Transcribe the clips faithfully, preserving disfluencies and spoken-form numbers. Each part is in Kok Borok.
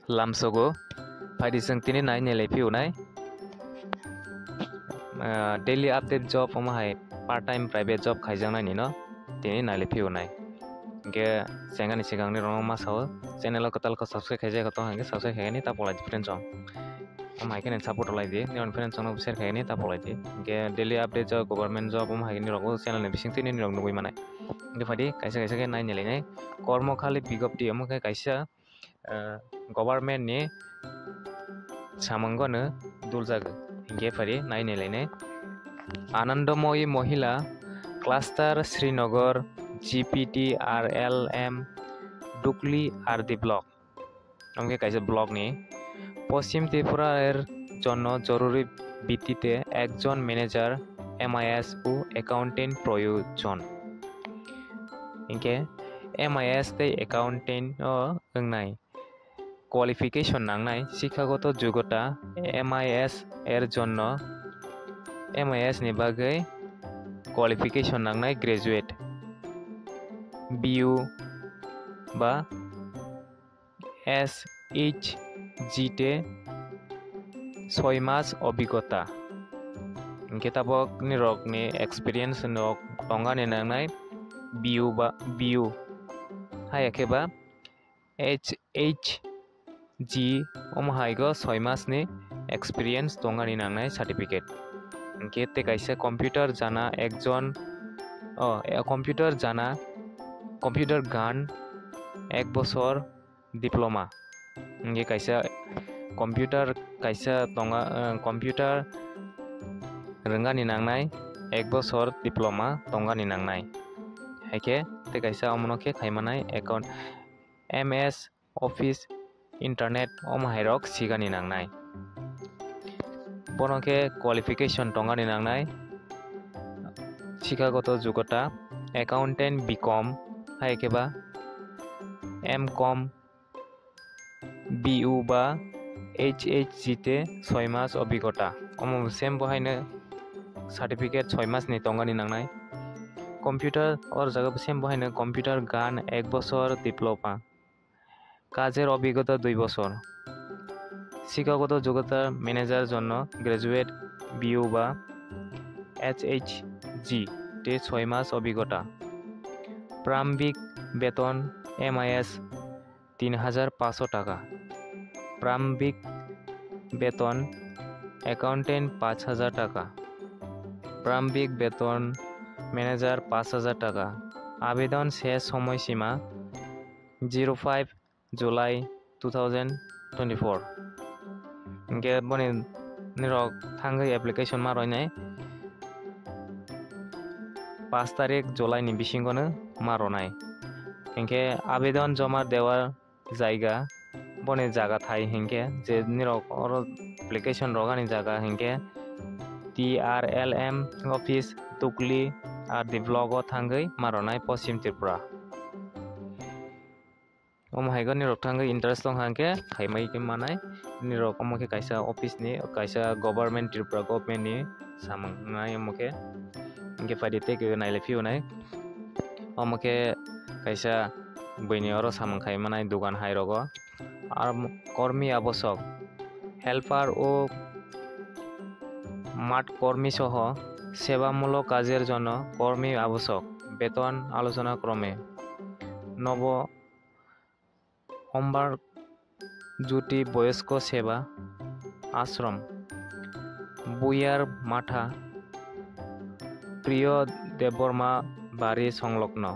lamsogo. Phaidi chwng tini nai nailai phiyunai. Ah, daily update job omo hai part time private job khaijaknai nino tini nailai phiyunai. Hingke chengani sikangni rokno ma sao, channel o kwtal khe subscribe khaijak tong hingke subscribe khaikani ta polai di friends rok. Omo hai khe nini support rok lai di, nini friends rok no share khaikani ta polai di. Hingke daily update job, government job omo hai khe nini rok o channel ni bising twi nini rok nugui manai. Hingke phaidi kaisa kaisa khe nai nailai nai. Kormo khali bigjapti omo khe kaisa ah, government ni samungo no duljago. Hingke phaidi nai nailai nai. Anandamoyi Mohila Cluster Srinagar G P T R L M Dukli R D block. Omo khe kaisa block ni Poschim Tripura er jonno joruri ভিত্তিতে একজন manager M I S o accountant প্রয়োজন. Hingke M I S tei accountant o wngnai. Qualification nangnai, শিক্ষাগত যোগ্যতা, M I S er jonno, M I S ni bagwi qualification nangnai graduate, B U ba S H G te soi mas obigota. Hingke tabok nirok ni experience nok tongani nangnai B U ba B U. Haya khe ba H H G omo hai go soi mas ni experience tongani nangnai certificate. Hingke te kaisa computer jana ekjon, o, e, computer jana, computer gan ek bosor diploma. Hingke kaisa computer kaisa tonga, eh, computer rwngani nangnai ek bosor diploma tongani nangnai. Haikhe te kaisa omono khe khaimanai account M S Office Internet omo hairok sigani nangnai. Bono khe qualification tongani nangnai. Sikhagoto jugota accountant B com hai khe ba M com B U ba H H G te soi mas obigota. Omo same bo haino certificate soi mas ni tongani nangnai. Computer or jaga bo same bo haino computer gan ek bosor diploma. Kajer obigota dui bosor. Sikhagoto jugota manager jonno graduate B U ba H H G te soi mas obigota. Prambik beton M I S tin hajar paso taka. Prambik beton accountant pach hajar taka. Prambik beton manager pach hajar taka. Abedon se somoi sima zero five July two thousand twenty-four. Hingke boni nirok thangwi application ma roinai pas tarik July ni bisingo no ma ronai. Hingke abedon joma dewar jaiga boni jaga thai hingke je nirok oro application rogani jaga hingke T R L M office Tukli R D block o thangwi ma ronai Poschim Tripura. Omo hai khe nirok thangwi interest tong kha hwnkhe khaimai khe manai. Nirok omo khe kaisa office ni, kaisa government, Tripura government ni samung wngnai omo khe. Hwnkhe phaidi tei khe nailai phiyonai. Omo khe kaisa buini oro samung khai manai dogan hai rogo. Ar kormi abosok, helper o mat kormi soho sebamulok kajer jonno kormi abosok, beton alochona krome. Nobo Ombar Jyoti Boyosko Seba Ashram, Buyar Matha, Priyo Debbarma Bari Songlokno,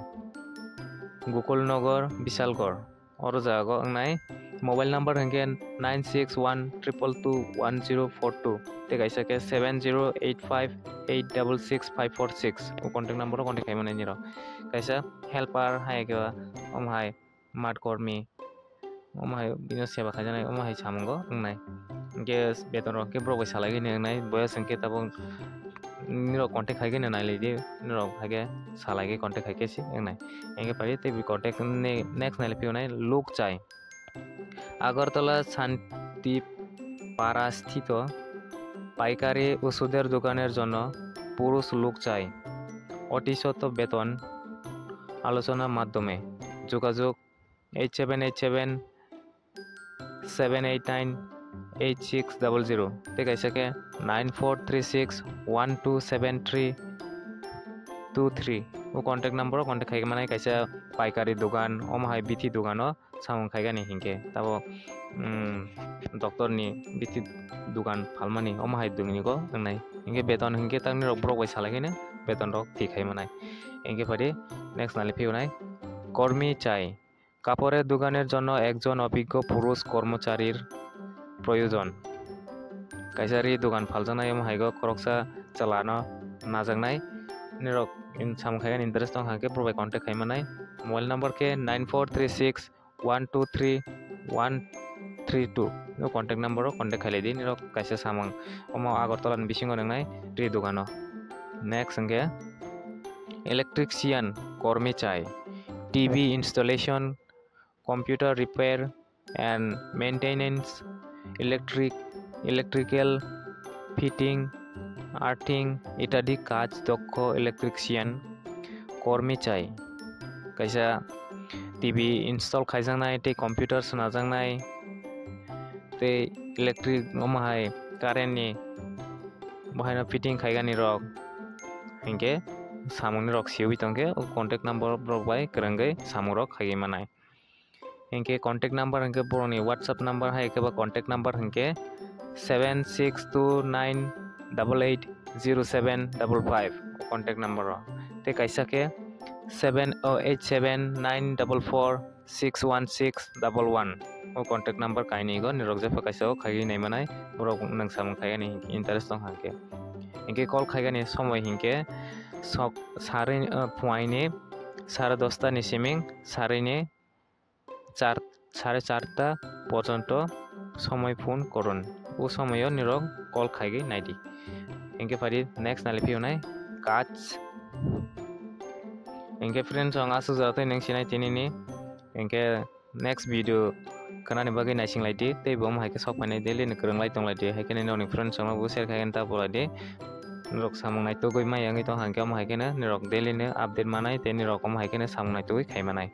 Gokulnagar, Bishalgarh. Oro jaga o wngnai. Mobile number hwnkhe nine six one triple two one zero four two, tei kaisa khe seven zero eight five eight double six five four six. O contact number o contact khaimani nirok. Kaisa helper hai khe omo hai mat kormi, omo hai bini seba khaijaknai, omo hai samungo wngnai. Hwnkhe beton rok khe borok bai salai gini wngnai, boyos hwnkhe tabuk nirok contact khai gini nailai di, nirok hai khe salai gini contact khai khe se wngnai. Hwnkhe pai tei contact ne-, next nailai phiyonai Lukchai. Agartala শান্তিপাড়াস্থিত পাইকারি ওষুধের দোকানের জন্য পুরুষ লোক চাই। অতিরিক্ত বেতন আলোচনার মাধ্যমে যোগাযোগ eight seven eight seven seven eight nine eight six double zero tei kaisa khe nine four three six one two seven three two three. O contact number o contact khai manai kaisa paikari dogan, omo hai bithi dogan o samung khaigani hinkhe tabo, um, doctor ni bithi dogan phalmani omo hai dugni go wngnai. Hinkhe beton hinkhe tangni rok borok bai salai khaino beton rok thwi khai manai. Hinkhe phaidi next nali phiyunai kormi chai. কাপড়ের দোকানের জন্য একজন অভিজ্ঞ পুরুষ কর্মচারীর প্রয়োজন. Kaisa ri dogan phaljaknai omo hai go khoroksa chwla no najaknai. Nirok in-, samung khaigani interest tong hwnkhe borok bai contact khai manai. Mobile number khe nine four three six one two three one three two. No contact number o contact khailai di, nirok kaisa samung omo Agartala ni bisingo nwngnai ri dogano. Next hwnkhe electrician kormi chai, T V installation, computer repair and maintenance, electric, electrical fitting, earthing ইত্যাদি কাজ দক্ষ electrician কর্মী চাই. Kaisa T V install khaijaknai tei computer swnajaknai tei electric omo hai current ni bahaino fitting khaigani rok hinkhe samung ni rok siwi tongkhe o contact number rok bai kwrwngwi samung rok khaiwi manai. Hinkhe contact number hinkhe borokni WhatsApp number hai khe ba contact number hinkhe seven six two nine double eight zero seven double five o contact number o. Tei kaisa khe seven oh eight seven nine double four six one six double one o contact number kainwi go nirok jepha kaisa o khaiwi naimanai borok nwng samung khaigani interest tong hwnkhe. Hinkhe call khaigani somoi hinkhe sok sarwi, uh, phuaini sare dosta ni siming sarwi ni char, sare charta porjonto somoi phone korun. O somoio nirok call khaigwi naidi. Hinkhe phaidi next nali phiyunai kaj. Hinkhe friends, ang aswk jora tei nwng sinai tinini. Hinkhe next video khnani bagwi naising lai di, tei bo omo hai khe sok phainai daily ni kwrwng lai tong lai di. Hai khe nini friends rok no bo share khai khe ta bo lai di. Nirok samung naitugwi mai wngwi tong hwnkhe omo hai khe nirok daily ni update manai tei nirok omo hai khe samung naitugwi khai manai.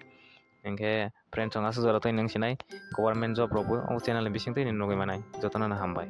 Hinkhe friends rok aswk jora tei nwng sinai government job rok bo o channel ni bising twi nugwi manai. Jotono no hambai.